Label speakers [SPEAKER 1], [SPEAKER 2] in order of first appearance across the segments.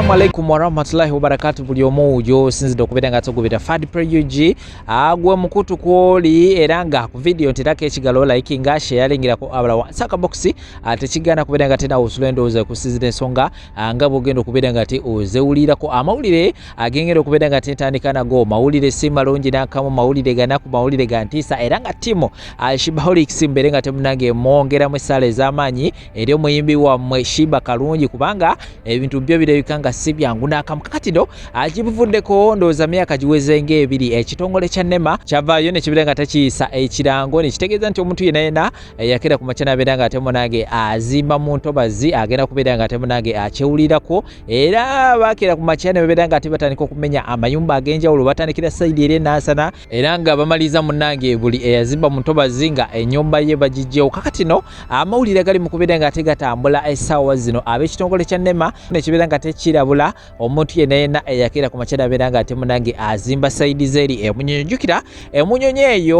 [SPEAKER 1] Assalamu alaikum warahmatullahi wabarakatuh. Buli omu gy'osinzidde okubeera nga tugubira Fad Pre UG agwe mukutu kwoli, era nga ku video nterako ekigalo like nga sharingirako abala wansi akabokisi tekigaana kubeera nga tena osula endowooza kusinzira ensonga nga bw'ogenda okubeera nga te ozewulirako amawulire agengera okubeera nga tentandika nago. Mawulire si malungi n'akamu, mawulire ganaku, mawulire ga ntiisa, era nga ttiimu Sheebaholics mbeere nga temunange mwongeramu essaala ez'amaanyi eri omuyimbi wammwe Sheebah Kalungi, kubanga ebintu byo birabika nga si byangu n'akamu. Kakati no akibuvuddeko ndowooza myaka giweze ng'ebiri, ekitongole kya NEMA kyavaayo ne kibeera nga tekiyisa ekirango ne kitegeeza nti omuntu yenna yenna yakera ku makya n'abeera nga temunange azimba mu ntobazi agenda kubeera nga temunange akyewulirako. Era baakera ku makya ne babeera nga ate batandika okumenya amayumba ag'enjawulo, batandikira sayidi eri enansana era nga bamaliriza munnange buli eyazimba mu ntobazi nga ennyumba ye bagiggyewo. Kakati no amawulire gali mu kubeera nga ate gatambula essaawa zino, ab'ekitongole kya NEMA ne kibeera nga tekirabula omuntu yenna yenna eyakeera ku makya n'abeera nga ate munnange azimba sayidi z'eri emunyonyo. Jjukira emunyonyo eyo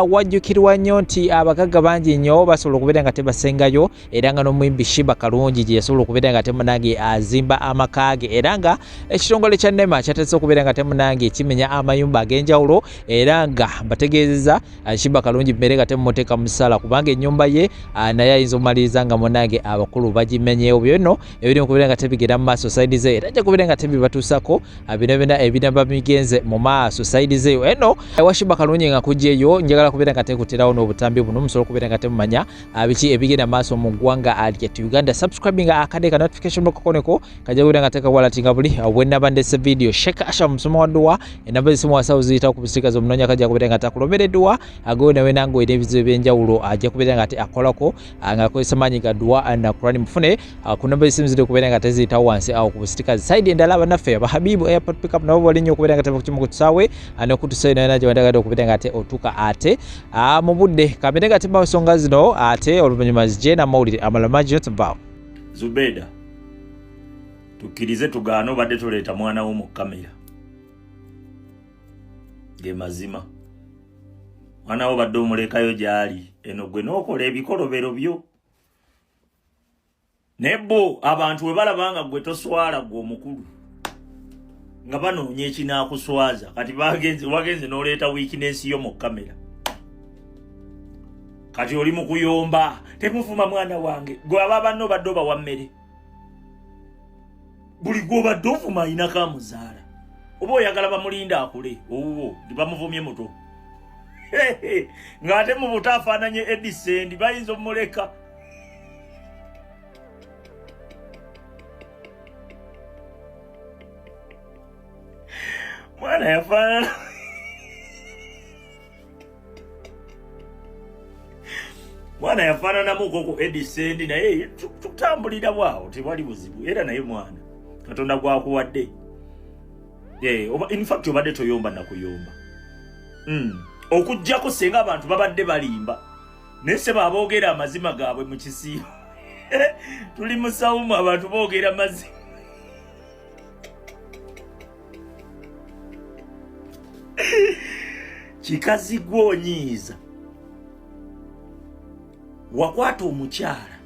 [SPEAKER 1] wajjukirwa nnyo nti abagagga bangi nnyo basobola okubeera nga tebasengayo, era nga n'omuyimbi Sheebah Kalungi gye yasobola okubeera nga temunange azimba amaka ge, era nga ekitongole kya NEMA kyatandise okubeera nga temunange kimenya amayumba ag'enjawulo, era nga mbategeezeza Sheebah Kalungi mmere nga temumuteeka mu ssaala, kubanga ennyumba ye naye ayinza okumaliriza nga munange abakulu bagimenyeewo. Byonno ebiri mu kubeera nga tebigenda mu maaso sayidi ze, era ajja kubeera nga tebibatuusako bino byonna ebinaba bigenze mu maaso sayidi ze. Eno ewa Sheebah Kalungi nga kujja eyo, njagala kubeera nga tekuterawo n'obutambi buno musobola okubeera nga temumanya biki ebigenda maaso mu ggwanga lyattu Uganda. Subscribing akade ka notification bell kajja kubeera nga tekakwalatinga buli bwe ndese video. Sheikh Asha musoma wa dduwa, enamba zisimu wasawo ziyitawo ku bisikazi omunoonya, kajja kubeera nga takulomera edduwa agowe nawe nange olina ebizibu ebyenjawulo, ajja kubeera nga ate akolako ng'akozesa maanyi ga dduwa na Kurani. Mufune ku namba zisimu ziri kubeera nga teziyitawo wansi awo ku busitikazi. Side endala, bannaffe aba Habibu Airport Pickup nabo bali nnyo okubeera nga teva kukimu ku kisaawe n'okutusayo naye gye wandagadde okubeera nga ate otuuka ate mu budde. Kamere nga temba nsonga zino ate oluvannyuma zijje n'amawulire amalala mangi nnyo. Tuvaawo.
[SPEAKER 2] Zubeda, tukkirize tugaane, obadde toleeta mwana wo mu kamera. Ge mazima, mwana wo badde omulekayo gy'ali eno, gwe n'okola ebikolobero byo. Naye bo abantu bwe balaba nga gwe toswala, gwe omukulu, nga banoonya ekinaakuswaza. Kati bagenze wagenze n'oleeta weakness yo mu kamera. Kati oli mu kuyomba, "Temuvuma mwana wange." Gwe aba banno badde obawa mmere? Buli gw'obadde ovuma ayinako amuzaala. Oba oyagala bamulinda akule owuwo? Bamuvumye muto ng'ate mu buto afaananye Edisendi, bayinza omuleka. Mwana yafaanana, mwana yafaananamuko ku Edisendi, naye tutambulira bwawo, tewali buzibu. Era naye mwana Katonda gwakuwadde. In fact obadde toyomba nakuyomba, Okuggyako senga abantu babadde balimba, naye se baboogera amazima gaabwe mu kisiibo. Tuli musawumu, abantu boogera mazima. Kikazi gwe onyiiza. Wakwata omukyala,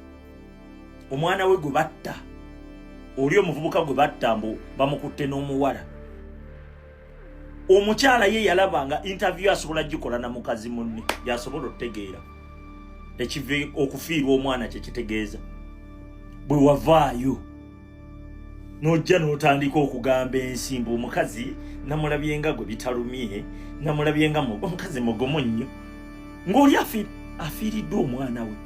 [SPEAKER 2] omwana we gwe batta, oli omuvubuka gwe batta mbu bamukutte n'omuwala. Omukyala ye yalaba nga interview asobola gikola na mukazi munne, yasobola okutegeera ekive okufiirwa omwana kyekitegeeza. Bwe wavaayo n'ojja n'otandika okugamba ensimbu, omukazi namulabye nga gwe bitalumye, namulabye nga omukazi mugumu nnyo, ng'oli afiiriddwa omwana we.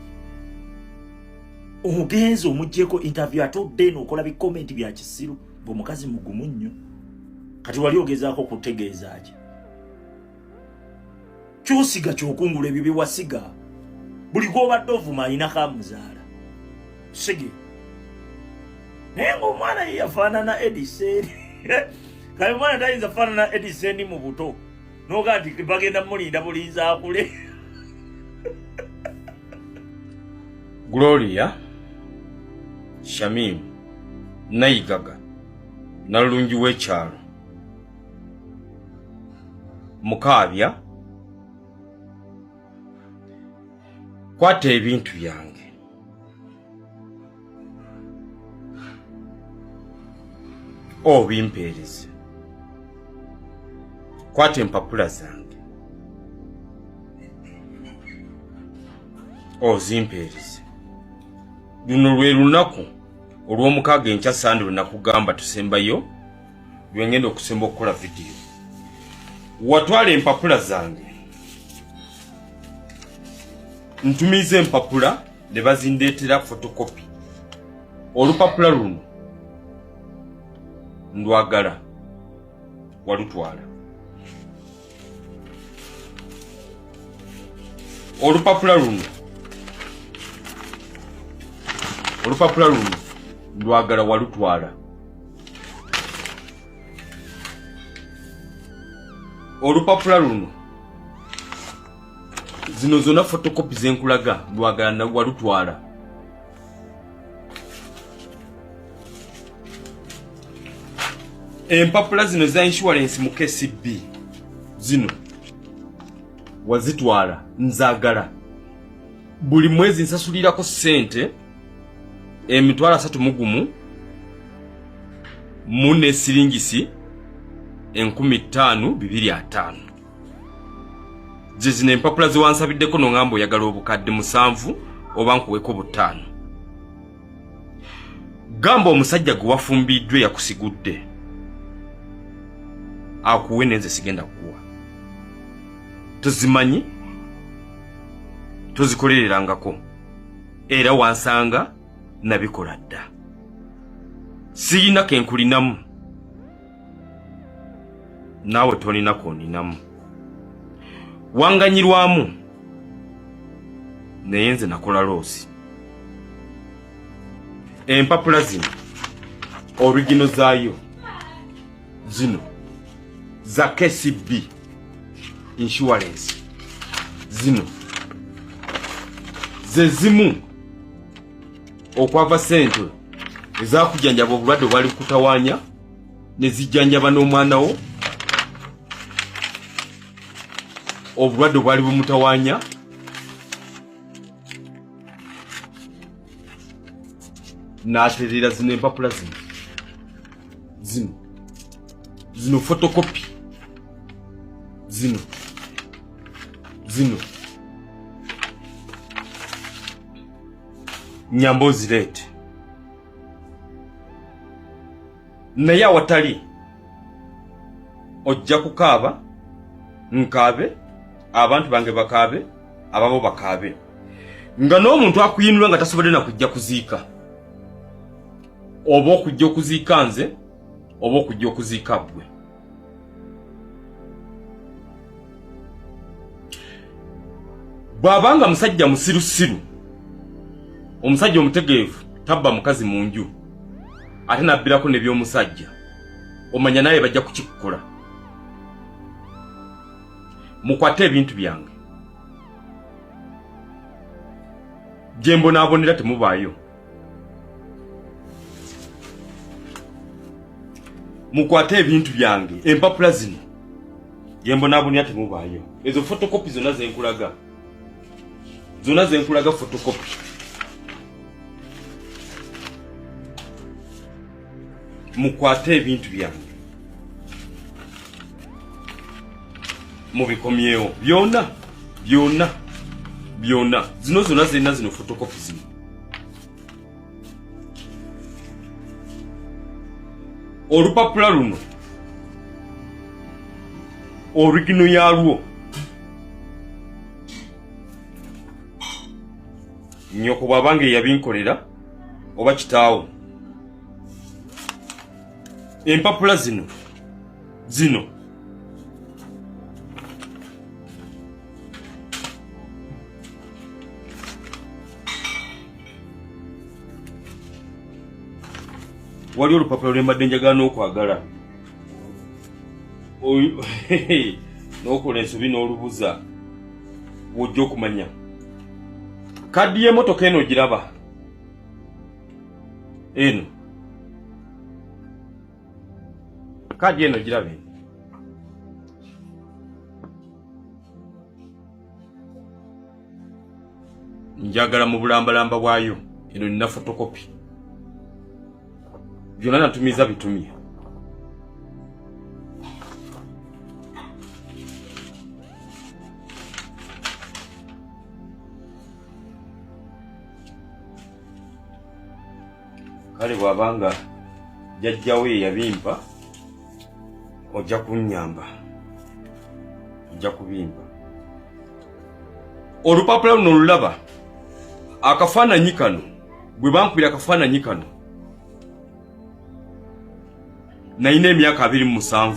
[SPEAKER 2] Omugenzi omuggyeko interview, ate odde eno okola bikomenti bya kisiru bwe omukazi mugumu nnyo. Kati wali ogezaako okutegeeza ki? Kyosiga kyokungula. Ebyo byewasiga, buli gwobadde ovuma ayinako amuzaala sige. Naye ngaomwana ye yafaanana Ediseni. Kale omwana tayinza faanana Ediseni mu buto noga nti bagenda mulinda bulinzi akule.
[SPEAKER 3] Gloria Shamim Naigaga, nalulungi w'ekyalo Mukaabya, kwata ebintu byange. Obimpeereze. Kwata empapula zange ozimpeereze. Luno lwe lunaku olw'omukaaga enkya Sande lwe nakugamba tusembayo, lwe ngenda okusemba okukola vidiyo. Watwala empapula zange, ntumiza empapula ne bazindeetera fotokopi. Olupapula luno ndwagala, walutwala. Olupapula luno, olupapula luno ndwagala, walutwala. Olupapula luno, zino zonna fotokopi zenkulaga, ndwagala, walutwala. Empapula zino za insurance mu KCB zino wazitwala, nzagala. Buli mwezi nsasulirako ssente 310,000 mu ne siringisi 5250. Ze zino empapula zewansabiddeko noŋŋamba oyagala 7,000 oba nkuweko 5,000. Gamba omusajja gwe wafumbiddwa yakusigudde akuwe, nenze sigenda kukuwa. Tozimanyi, tozikolererangako, era wansanga nabikola dda. Siyina kenkulinamu, naawe tolina koninamu. Wanganyirwamu, naye nze nakola loss. Empapula zino original zaayo zino za KCB insurance, zino ze zimu okwava sente ezakujjanjaba obulwadde obwali kutawaanya ne zijjanjaba n'omwana wo obulwadde obwali bumutawaanya. N'aterera zino empapula zino, zino zino fotokopi zino zino, nyamba ozireete. Naye awatali ojja kukaaba, nkaabe, abantu bange bakaabe, ababo bakaabe, nga n'omuntu akuyinula nga tasobodde na kujja kuziika, oba okujja okuziika nze, oba okujja okuziika ggwe. Bw'abanga musajja musirusiru, omusajja omutegeevu tabba mukazi mu nju ate nabbirako n'ebyomusajja, omanya naye bajja kukikukola. Mukwate ebintu byange gye mbonaabonera, temubaayo. Mukwate ebintu byange, empapula zino gye mbonaabonera, temubaayo. Ezo fotokopi zonna zenkulaga, zonna zenkulaga fotokopi. Mukwate ebintu byange mubikomyewo byonna byonna byonna. Zino zonna zirina zino fotokopi zino. Olupapula luno original yalwo, nyoko bw'abanga eyabinkolera oba kitaawo. Empapula zino zino wali olupapula lwembadde njagala n'okwagala n'okola ensobi n'olubuza, wojja okumanya. Kaddi y'emmotoka eno ogiraba eno, kadi eno ogiraba eno. Njagala mu bulambalamba bwayo. Eno nina fotokopi, byonna natumiza bitumye. Kale bw'abanga jjajjawo ye yabimpa, ojja kunnyamba, ojja kubimpa. Olupapula luno olulaba, akafaananyi kano, bwe bankubira akafaananyi kano nalina emyaka 27.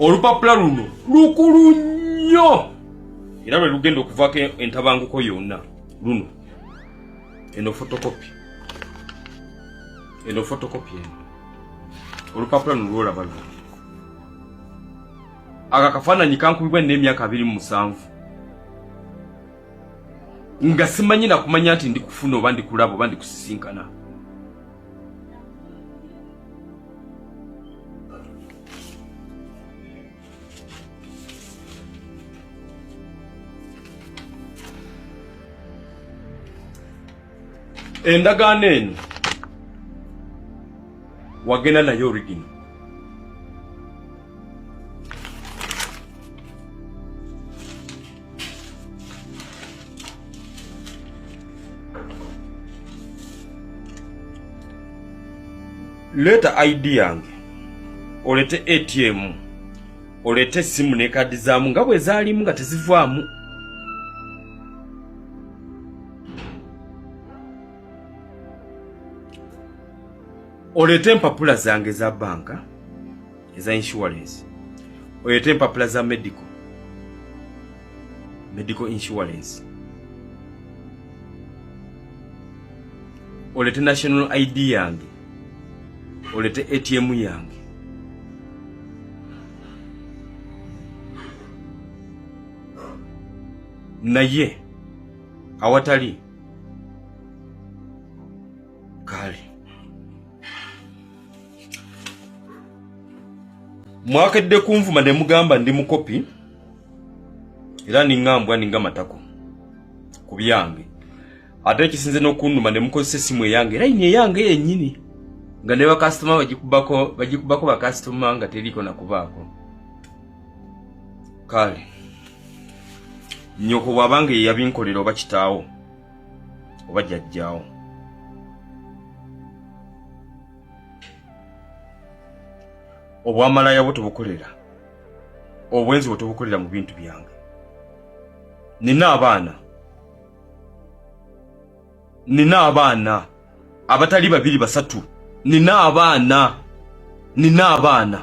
[SPEAKER 3] Olupapula luno lukulu nnyo era lwe lugenda okuvaako entabanguko yonna. Luno eno fotokopi, eno fotokopi eno, olupapula luno lwolaba luno, ako akafaananyi kankubibwa nina emyaka 27 nga simanyi nakumanya nti ndi kufuna oba ndi kulaba oba ndi kusisinkana. Endagaano eno wagenda nayo origino. Leeta ID yange, olete ATM, olete essimu ne kaadi zaamu nga bwe zaalimu nga tezivaamu. Oleete empapula zange eza banka, eza insurance, oleete empapula za medical insurance, oleete national ID yange, oleete ATM yange. Naye awatali kale mwakedde kunvuma ne mugamba ndi mukopi era ningambwa ninga matako ku byange. Ate ekisinze n'okunnuma ne mukozesa essimu eyange, layini eyange yennyini, nga ne bakasitoma bagikubako bakasitoma nga teriiko nakubaako. Kale nnyoko bw'abanga ye yabinkolera oba kitaawo oba jjajjaawo, obwamalaya bwo tubukolera, obwenzi bwe tubukolera mu bintu byange. Nina abaana, nina abaana abatali babiri basatu, nina abaana, nina abaana.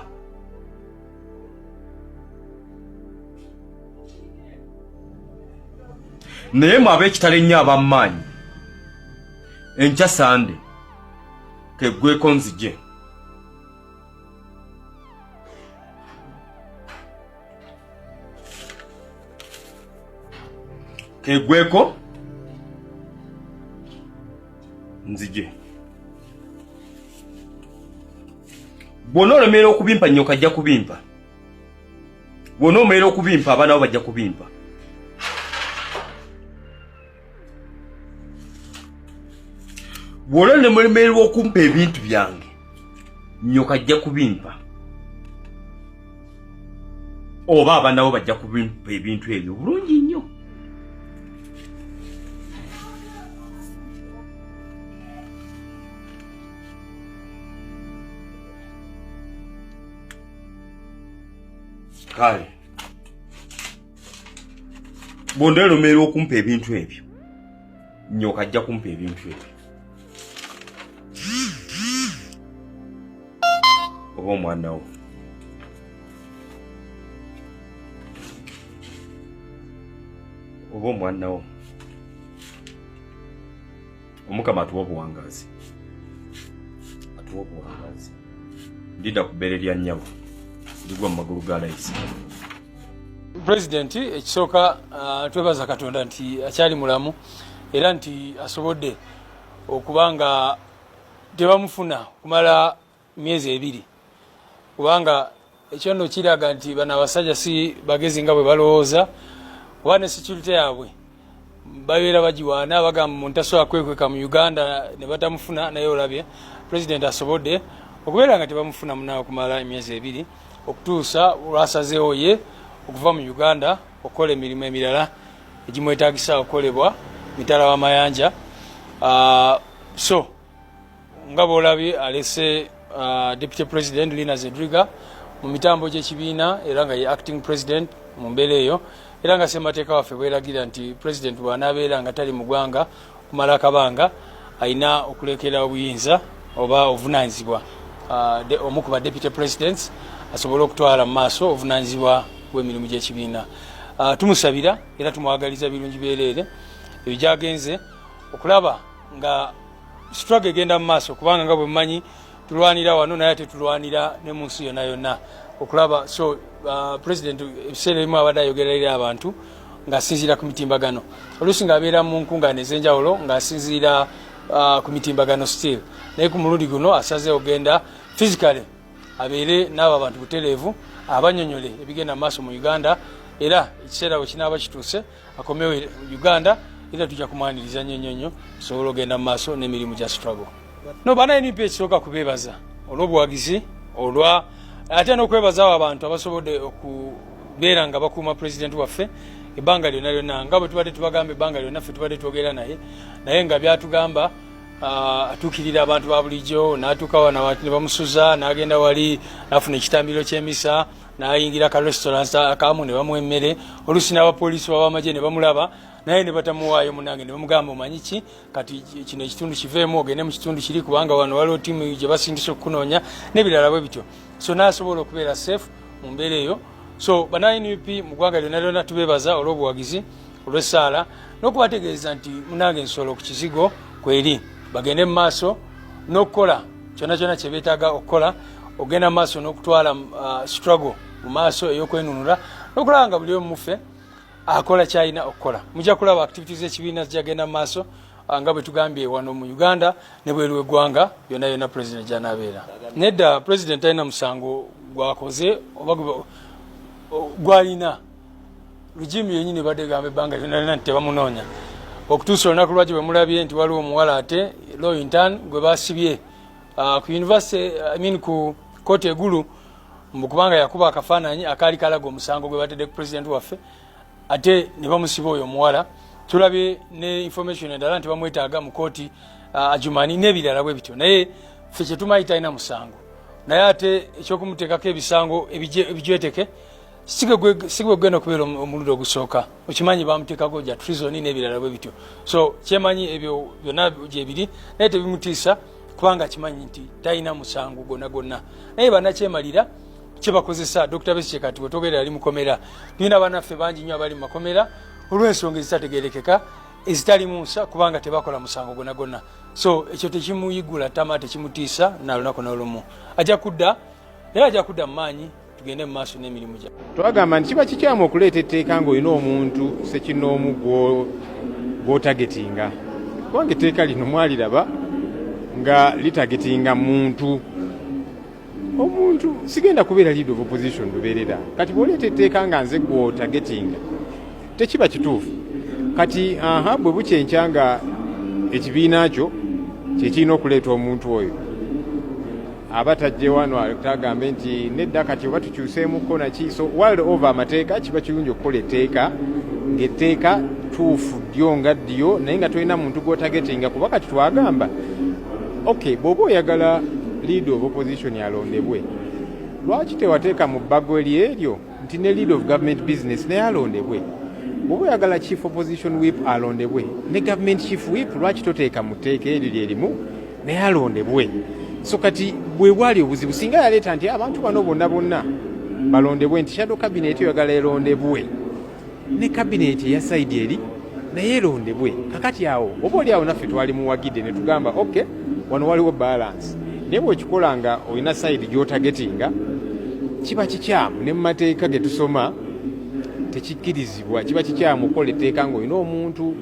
[SPEAKER 3] Naye mwe ab'ekitalo ennyo ab'amaanyi, enkya Sande keggweko nzije. Keggweko nzije. Bw'ona olemeera okubimpa, nnyoka ajja kubimpa. Bw'ona omeera okubimpa, abaana bo bajja kubimpa. Bw'ona nemulemererwa okumpa ebintu byange, nnyoka ajja kubimpa oba abaana bo bajja kubimpa ebintu ebyo bulungi nnyo. Kale bw'ondeeromeera okumpa ebintu ebyo, nnyoka ajja kumpa ebintu ebyo oba omwana wo. Oba omwana wo. Omukama atuwa obuwangaazi, atuwa obuwangaazi. Ndidda ku bbeere lya nnyabo, ndigwa mu magulu ga layisi.
[SPEAKER 4] Pulezidenti, ekisooka twebaza Katonda nti akyali mulamu era nti asobodde okuba nga tebamufuna kumala myezi 2, kubanga ekyo nno kiraga nti bano abasajja si bagezi nga bwe balowooza, kuba ne security yaabwe babeera bagiwaana, bagamba muntu tasobola kwekweka mu Uganda ne batamufuna. Naye olabye pulezidenti asobodde okubeera nga tebamufuna munaawe okumala emyezi 2 okutuusa lwasazeewo ye okuva mu Uganda okukola emirimu emirala egimwetagisa okukolebwa mitala w'amayanja. So nga bwolabye alese Deputy President Lina Zedriga mu mitambo gy'ekibiina, era nga ye acting president mu mbeera eyo, era nga ssemateeka waffe bweragira nti president bw'anaabeera nga tali mu ggwanga okumala akabanga, alina okulekera obuyinza oba obuvunanyizibwa omu ku ba deputy presidents asobole okutwala mu maaso obuvunanyizibwa bw'emirimu gy'ekibiina. Tumusabira era tumwagaliza birungi byereere ebyo gyagenze okulaba nga struggle egenda mu maaso, kubanga nga bwe mumanyi tulwanira wano naye ate tulwanira ne mu nsi yonna yonna okulaba. So president ebiseera ebimu abadde ayogera eri abantu ng'asinziira ku mitimbagano, oluusi ng'abeera mu nkungaana ez'enjawulo ng'asinziira ku mitimbagano still, naye ku mulundi guno asaze ogenda physically abeere n'abo abantu butereevu, abanyonyole ebigenda mu maaso mu Uganda. Era ekiseera bwe kinaaba kituuse akomewo Uganda, era tujja kumwaniriza nnyo nnyo nnyo, tusobole ogenda mu maaso n'emirimu gya struggle. No bana NUP, ekisooka kubeebaza olw'obuwagizi, olwa ate n'okwebaza abo abantu abasobodde okubeera nga bakuuma pulezidenti waffe ebbanga lyonna lyonna. Nga bwe tubadde tubagamba ebbanga lyonna, ffe tubadde twogera naye, naye nga byatugamba atuukirira abantu ba bulijjo, n'atuuka wano abantu ne bamusuza, n'agenda wali n'afuna ekitambiro ky'emisa, n'ayingira ka restaurant akamu ne bamuwa emmere, oluusi n'abapoliisi babamagye ne bamulaba naye ne batamuwaayo munange, ne bamugamba, "Omanyi ki, kati kino ekitundu kiveemu ogende mu kitundu kiri, kubanga wano waliwo ttiimu gye basindise okukunoonya," n'ebirala bwe bityo. So n'asobola okubeera safe mu mbeera eyo. So bana NUP mu ggwanga lyonna lyonna tubeebaza olw'obuwagizi, olw'essaala, n'okubategeeza nti munange ensolo ku kizigo kweri, bagende mu maaso n'okukola kyonna kyonna kye beetaaga okukola, ogenda mu maaso n'okutwala struggle mu maaso ey'okwenunula, n'okulaba nga buli omu muffe akola kyalina okukola. Mujja kulaba activities z'ekibiina zijagenda mu maaso nga bwe tugambye wano mu Uganda ne bweru w'eggwanga yonna yonna president gy'anaabeera. Nedda, president talina musango gwakoze oba gwalina. Regime yenyini ebadde egamba ebbanga lyonna lyonna nti tebamunoonya, okutuusa olunaku lwaki bwe mulabye nti waliwo omuwala ate law intern gwe basibye ku university, I mean ku kooti egulu, mbu kubanga yakuba akafaananyi akaali kalaga omusango gwe batadde ku president waffe, ate ne bamusiba oyo omuwala. Tulabye ne information endala nti bamwetaaga mu kooti Adjumani n'ebirala bwe bityo, naye ffe kyetumanyi talina musango. Naye ate ekyokumuteekako ebisango ebijweteke si gwe gugenda okubeera omulundi ogusooka. Okimanyi bamuteekako gya treason n'ebirala bwe bityo. So kyemanyi ebyo byonna gyebiri, naye tebimutiisa kubanga akimanyi nti talina musango gwonna gwonna. Naye bannakyemalira kyebakozesa Dr Besigye kati wetwogerera ali mukomera. Tulina banaffe bangi nnyo abali mu makomera olw'ensonga ezitategerekeka, ezitalimu nsa, kubanga tebakola musango gwonna gwonna. So ekyo tekimuyigula tama, tekimutiisa na lunaku n'olumu. Ajja kudda, era ajja kudda mu maanyi, tugende mu maaso n'emirimu gya
[SPEAKER 5] Twagamba nti kiba kikyamu okuleeta etteeka ng'olina omuntu sekinoomu gw'otargetinga, kubanga etteeka lino mwaliraba nga litargetinga muntu. Omuntu sigenda kubeera leader of opposition lubeerera. Kati bw'oleeta etteeka nga nze gw'otargetinga, tekiba kituufu. Kati aha, bwe bukyenkya nga ekibiina kyo kyekirina okuleeta omuntu oyo, aba tajje wano tagambe nti nedda, kati oba tukyuseemuko naki. So world over, amateeka, kiba kirungi okukola etteeka ng'etteeka tuufu ddyo nga ddyo, naye nga tolina muntu gw'otargetinga. Kuba kati twagamba, ok, bw'oba oyagala leader of opposition alondebwe, lwaki tewateeka mu bbago lyeryo nti ne leader of government business naye alondebwe? Bw'oba oyagala chief opposition whip alondebwe, ne government chief whip lwaki toteeka mu tteeka eryo lyerimu naye alondebwe? So kati bwe bwali obuzibu. Singa yaleeta nti abantu bano bonna bonna balondebwe, nti shadow cabinet oyagala erondebwe, ne cabinet eya side eri naye erondebwe, kakati awo oba oli awo naffe twali muwagidde ne tugamba, ok, wano waliwo balance. Naye bwekikola nga olina side gy'otargetinga, kiba kikyamu, ne mu mateeka ge tusoma tekikkirizibwa. Kiba kikyamu okukola etteeka ng'olina omuntu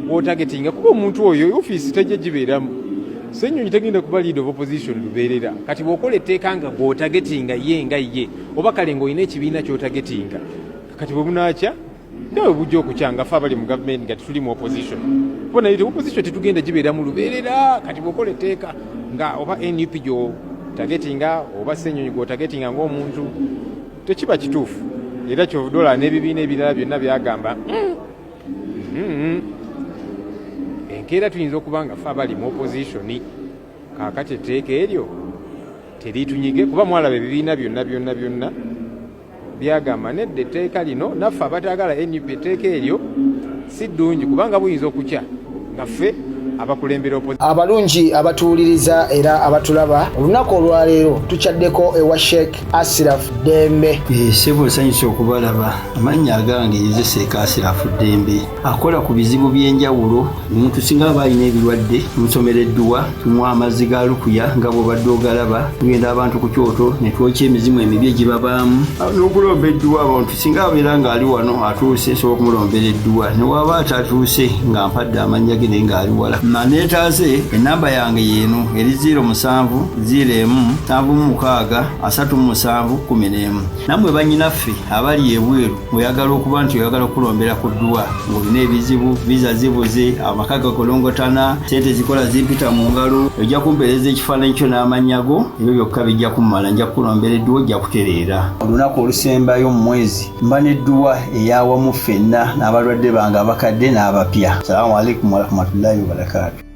[SPEAKER 5] gw'otargetinga, kuba omuntu oyo ofiisi tejja gibeeramu. Ssenyonyi tegenda kuba leader of opposition lubeerera. Kati bw'okola etteeka nga gw'otargetinga ye nga ye, oba kale ng'olina ekibiina ky'otargetinga, kati bwe bunaakya nawe bujja okukyanga fe abali mu gavumenti nga tetuli mu opposition, kuba naye opposition tetugenda gibeeramu lubeerera. Kati bw'okola etteeka nga oba NUP gy'otargetinga oba Ssenyonyi gw'otargetinga ng'omuntu, tekiba kituufu. Era kyovudola n'ebibiina ebirala byonna byagamba, Enkeera tuyinza okuba nga ffe abali mu opposition. Kaakati etteeka eryo teritunyige, kuba mwalaba ebibiina byonna byonna byonna byagamba nedda, etteeka lino naffe abatagala NUP, etteeka eryo si ddungi, kubanga buyinza okukya nga ffe abakulembera.
[SPEAKER 6] Abalungi abatuwuliriza era abatulaba, olunaku olwaleero tukyaddeko ewa Sheikh Asiraf Ddembe.
[SPEAKER 7] Ssebo, nsanyusa okubalaba. Amannya agange nze Sheikh Asirafu Ddembe, akola ku bizibu by'enjawulo. Omuntu singa aba alina ebirwadde, tumusomera edduwa, tumuwa amazzi ga lukuya nga bw'obadde ogalaba. Tugenda abantu ku kyoto ne twokya emizimu emibi egibabaamu n'okulomba edduwa. Abantu singa abeera ng'ali wano atuuse, nsobola okumulombera edduwa, ne waba atatuuse nga mpadde amannya ge naye ng'ali wala naneetaase. Enamba yange yeeno eri 07 01 76 37 11. Nammwe bannyinaffe abali ebweru, oyagala okuba nti oyagala okulombera ku dduwa ng'olina ebizibu, visa zibuze, amaka gakolongotana, sente zikola zimpita mu ngalo, ojja kumpeereza ekifaananyi kyo n'amannya go, ebyo byokka bijja kummala, nja kukulombera edduwa, ojja kutereera. Olunaku olusembayo mu mwezi mba n'edduwa eyawamu ffenna n'abalwadde bange abakadde n'abapya. Salaamu alaikum warahmatullahi wabarakaatu.